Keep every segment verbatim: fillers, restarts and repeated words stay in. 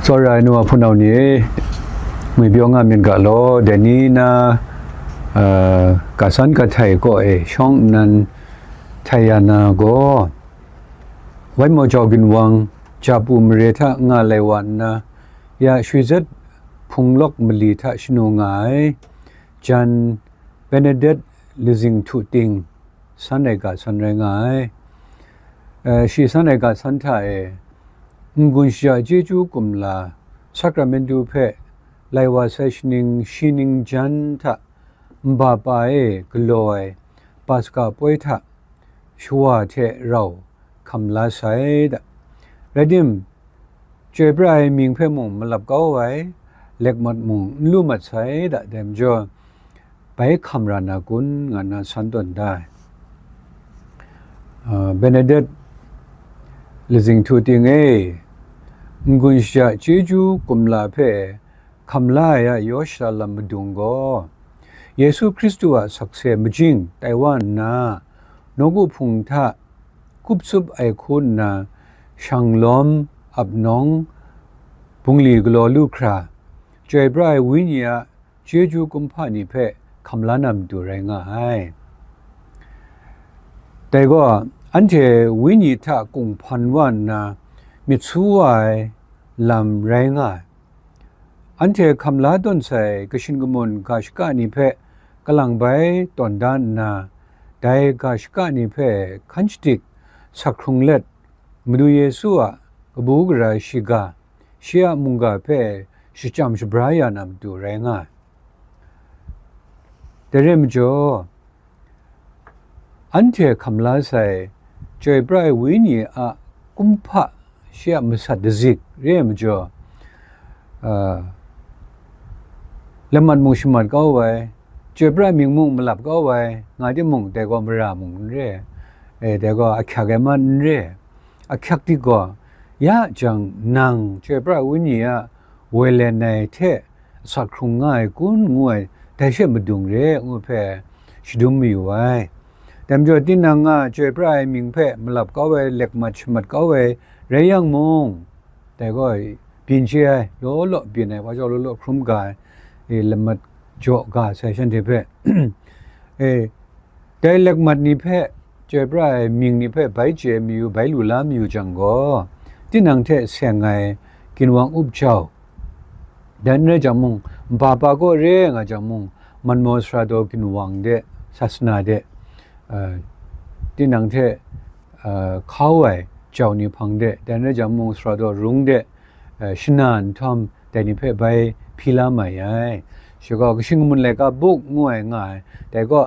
Tsawra ai nu wa hpunau ni e, ngwi pyaw nga myit ga law, dai ni na, uh, ga san ga htai kaw e shawng nnan htai ya na gaw, Wai Maw Jau Ginwang, Japu mare hta nga lai wa nna, ya Shwi Zet Hpung Lawk mali hta shanu nga ai, jan Benedict Lazing Htu Ting, san ai ga san rai nga ai. Eh, shi san ai ga san hta e, n-gun shaja chyeju kumla, Sacramentu hpe lai wa sai shaning shi ning jan hta nba pa e galaw ai Paska poi hta shawa hte rau hkam la sai da. Rai tim, chyoi pra ai mying hpe mung malap kau ai, lekmat mung n lu mat sai da, dai majaw, bai hkam ra na kun, nga na san tawn da ai. Ah, Benedict Lazing Htu Ting e, n-gun shaja chyeju kumla hpe hkam la ai a yaw shada lam madung gaw, Yesu Hkristu a sakse majing tai wa nna, nawku hpung hta kup tsup ai hku nna, shanglawm, ap nawng, bungli galaw lu hkra, chyoi pra ai Wenyi a chyeju kumhpa ni hpe hkam la na matu rai nga ai. Dai gaw, anhte Wenyi hta kunghpan wa nna, myit su wa ai lam rai nga ai. Anhte hkam la tawn sai kashin kamun ga shaka ni hpe kalang bai tawn da nna, dai ga shaka ni hpe hkan shadik sak hkrung let, Madu Yesu a kabu gara shiga, shi a mungga hpe shachyam shabra ya na matu rai nga ai. Dai re ai majaw, anhte hkam la sai chyoi pra ai Wenyi a kumhpa shi a masat dazik re ai majaw, a, lamat mung shamat kau ai, chyoi pra ai mying mung malap kau ai, nga timung, dai gaw mara mung n re ai, e, dai gaw ahkyak ai man n re ai. Ahkyak di gaw, ya jang nang chyoi pra ai Wenyi a woi len ai hte asak hkrung nga ai kun ngu ai, dai she madung re, ngu hpe shadum mayu ai. Dai majaw, tinang a chyoi pra ai mying hpe malap kau ai, lekmat shamat kau ai rai yang mung, dai gaw byin chye ai, law law byin ai, wa jau law law hkrum ga ai, e, lamat jaw ga sai shanhte hpe, e, dai lekmat ni hpe, chyoi pra ai mying ni hpe bai chye mayu, bai lu la mayu jang gaw, tinang hte seng ai ginwang up jau, dai n rai jang mung, nba pa kaw re nga jang mung, manmaw sara daw ginwang de, sasana de, a, tinang hte, a, hkau ai jau ni hpang de, dai n rai jang mung, sara daw rung de, a, shana nhtawm, dai ni hpe bai hpyi la mai ai. Shi gaw, kashin kamun laika buk ngu ai nga ai, dai gaw,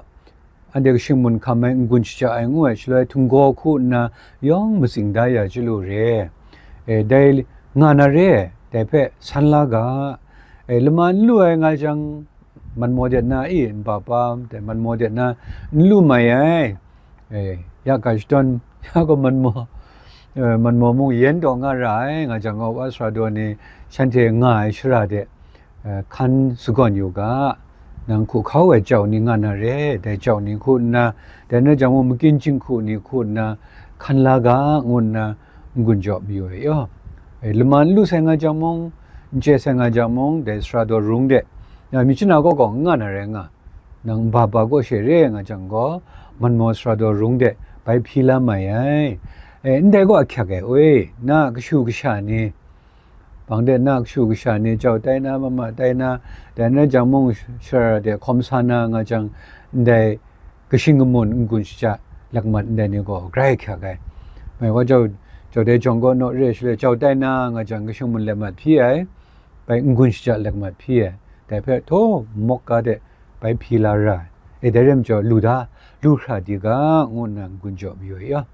anhte kashin kamun hkam ai, n-gun shaja ai ngu ai, shaloi htinggaw hku nna yawng matsing da ya chyalu re. E, dai nga na re, dai hpe san la ga. E, lama n lu ai nga jang, manmaw de na i, nba pa, dai manmaw de na n lu mai ai. E, ya ga shadawn, ya gaw manmaw, e, manmaw mung yen taw nga ra ai, nga jang gaw, wa sara daw ni shanhte nga ai shara de, e, hkan sagawn yu ga, nang hku hkau ai jau ni nga na re, dai jau ni hku nna, dai na jang mung, makyin jinghku ni hku nna, hkan la ga, ngu nna, n-gun jaw mayu ai yaw. E, lama n lu sai nga jang mung, n chye sai nga jang mung, dai sara daw rung de, ya, myi chana kaw gaw n nga na rai nga, nang nba pa kaw she re nga jang gaw, manmaw sara daw rung de, bai hpyi la mai ai. E, ndai gaw ahkyak ai, oi, na kashu kasha ni, bang de na kashu kasha ni jau tai na, mama tai na, dai na jang mung shara de hkawm sa na nga jang, ndai kashin kamun n-gun shaja lakmat ndai ni gaw grai ahkyak ai. Mai wa jau, jau dai jawng gaw naw re shaloi jau tai na nga jang kashin kamun lakmat hpyi ai, bai n-gun shaja lakmat hpyi ai, dai hpe htaw mawk ga de bai hpyi la ra ai. E, dai rai majaw, lu da, lu hkra di ga, ngu nna n-gun jaw mayu ai yaw.